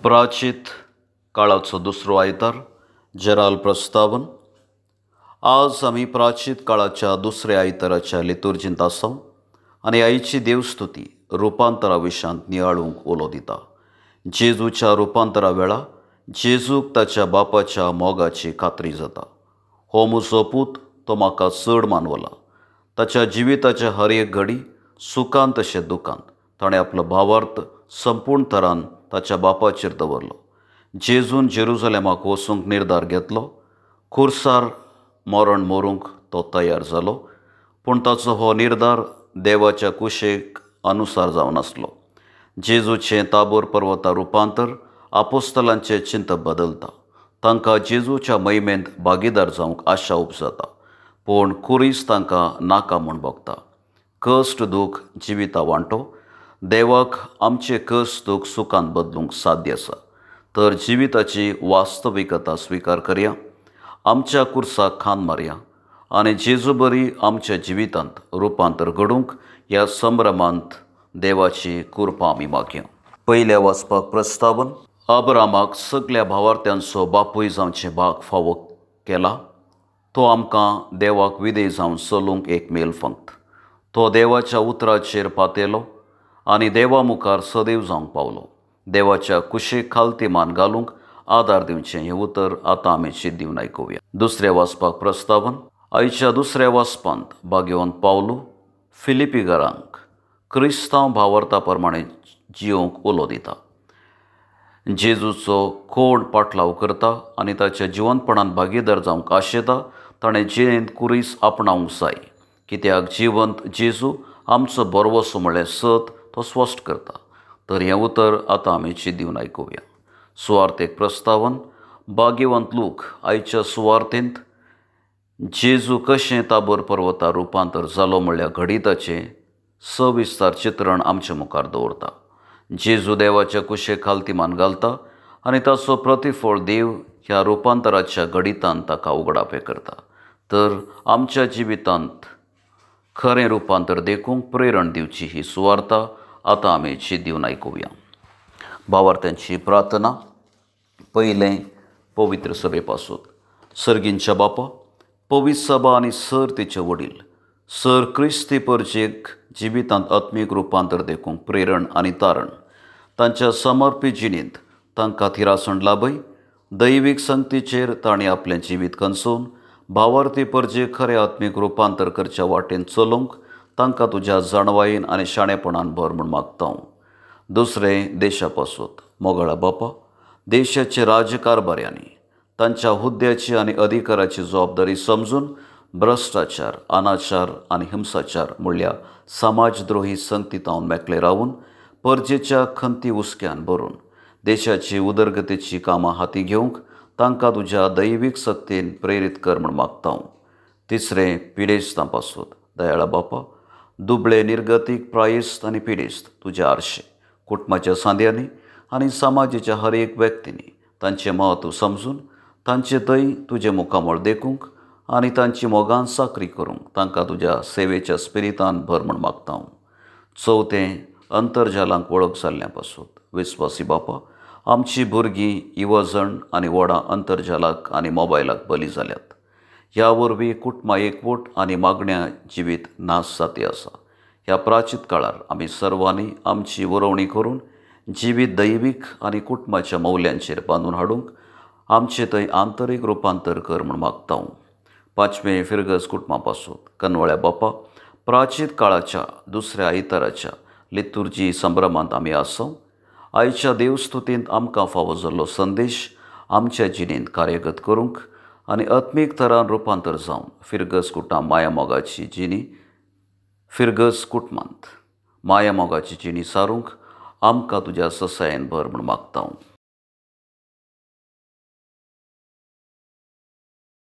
प्राचीत काळाचो दुसरो आयतार जेराल प्रस्तावन. आज आमी प्राचीत काळाच्या दुसऱ्या आयताराच्या लितुर्जींत आसा आनी आईची देवस्तुती रुपांतरा विशयांत नियाळूंक उलो दिता. जेजूच्या रुपांतरा वेळा जेजूक ताच्या बापाच्या मोगाची खात्री जाता. हो म्हजो पूत, तो म्हाका चड मानवला. ताच्या जिविताच्या हर एक घडी सुखान तशें दुखान ताणें आपलो भावार्थ संपूर्ण तरान ताच्या बापाचेर दवरलो. जेजून जेरुजलेमाक वचूंक निर्धार घेतलो. खुर्सार मरण मरूंक तो तयार जालो, पूण ताचो हो निर्धार देवाच्या कुशेक अनुसार जावन आसलो. जेजूचें ताबोर पर्वता रुपांतर आपोस्तलांचें चिंतप बदलता. तांकां जेजूच्या महिमेंत भागीदार जावंक आशा उपजाता, पूण कुरीस तांकां नाका म्हूण भोगता. कश्ट दूख जिविता वांटो देवाक आमचे कश्ट दूख सुखान बदलूंक साध्य आसा. तर जिविताची वास्तविकता स्विकार करया, आमच्या कुर्साक खान मारया आनी जेजू बरी आमच्या जिवितांत रुपांतर घडूंक ह्या संभ्रमांत देवाची कृपा आमी मागया. पयल्या वाचपाक प्रस्तावन. अब्रामाक सगल्या भावार्थ्यांचो बापूय जावचें भाग फावो केला. तो आमकां देवाक विधेय जावन चलूंक एक मेल फंक्त. तो देवाच्या उतराचेर पातेलो आनी देवा मुखार सदैव जावंक पावलो. देवाच्या कुशेक खालती मान घालूंक आदार दिवचें हें उतर आतां आमी शीत दिवन आयकुया. दुसऱ्या वाचपाक प्रस्तावन. आयच्या दुसऱ्या वाचपांत भाग्यवंत पावलो फिलिपीगरांक क्रिस्तांव भावार्था प्रमाणे जियोंक उलो दिता. जेजूचो कोण पाटलाव करता आनी ताच्या जिवंतपणान भागीदार जावंक आशेता ताणें जिणेंत कुरीस आपणावंक जाय. कित्याक जिवंत जेजू आमचो बरवसो म्हळ्यार सत तो स्पश्ट करता. तर हें उतर आतां आमी शीत दिवन आयकुया. सुवार्थेक प्रस्तावन. भाग्यवंत लोक आयच्या सुवार्थेंत जेजू कशें ताबोर पर्वता रुपांतर जालो म्हळ्यार घडिताचें सविस्तार चित्रण आमचे मुखार दवरता. जेजू देवाच्या कुशे खालती मान घालता आनी ताचो प्रतिफळ देव ह्या रुपांतराच्या घडितान ताका उगडापें करता. तर आमच्या जिवितांत खरें रुपांतर देखूंक प्रेरण दिवची ही सुवार्ता आतां आमी शीत दिवन आयकुया. भावार्थ्यांची प्रार्थना. पयलें पवित्र सभे पासून. सर्गींच्या बापा, पवित्र सभा आनी सर तिचे वडील सर क्रिस्ती परजेक जिवितांत आत्मीक रुपांतर देखूंक प्रेरण आनी तारण तांच्या समर्पी जिणेंत तांकां थिरासण लाभय. दैवीक संगतीचेर तांणी आपलें जिवीत कंसोवन भावार्थी परजे खरें आत्मीक रुपांतर करच्या वाटेन चलोवंक तांकां तुज्या जाणवायेन आनी शाणेपणान भर म्हूण मागता हांव. दुसरें देशा पासून. मोगाळा बापा, देशाचे राजकारभाऱ्यांनी तांच्या हुद्द्याची आनी अधिकाराची जबाबदारी समजून भ्रश्टाचार, अनाचार आनी हिंसाचार म्हणल्यार समाजद्रोही संगतींत मेकळे रावन परजेच्या खंती हुस्क्यान भरून देशाची उदरगतीची कामां हाती घेवंक तांकां तुज्या दैवीक सक्तीन प्रेरीत कर म्हूण मागता हांव. तिसरें पिडेस्तां पासून. दयाळा बापा, दुबळे, निर्गतीक, प्रायेस्त आनी पिडेस्त तुज्या आरशे कुटुंबाच्या सांद्यांनी आनी समाजाच्या हर एक व्यक्तींनी तांचें म्हत्व समजून तांचे थंय तुजें मुखामळ देखूंक आनी तांची मोगान चाकरी करूंक तांकां तुज्या सेवेच्या स्पिरितान भर म्हूण मागता हांव. चवथें अंतर्जालांक वळख जाल्ल्या पासून. विस्वासी बापा, आमची भुरगीं युवजण आनी व्हडां अंतर्जालाक आनी मोबायलाक बली जाल्यात. ह्या वरवीं कुटुंबां एकवट आनी मागण्या जिवीत नाश जाती आसा. ह्या प्राचीत काळार आमी सर्वांनी आमची वरोवणी करून जिवीत दैवीक आनी कुटुंबाच्या मौल्यांचेर बांदून हाडूंक आमचे थंय आंतरीक रुपांतर कर म्हूण मागता हांव. पांचवें फिरगज कुटुंबा पासून. कनवळ्या बापा, प्राचीत काळाच्या दुसऱ्या आयताराच्या लितुर्जी संभ्रमांत आमी आसा. आयच्या देवस्तुतींत आमकां फावो जाल्लो संदेश आमच्या जिणेंत कार्यगत करूंक आनी आत्मीक तरान रुपांतर जावन फिरगज कुटां मायामोगाची जिणी फिरगज कुटुंबांत मायामोगाची जिणी सारूंक आमकां तुज्या ससायेन भर म्हूण मागता हांव.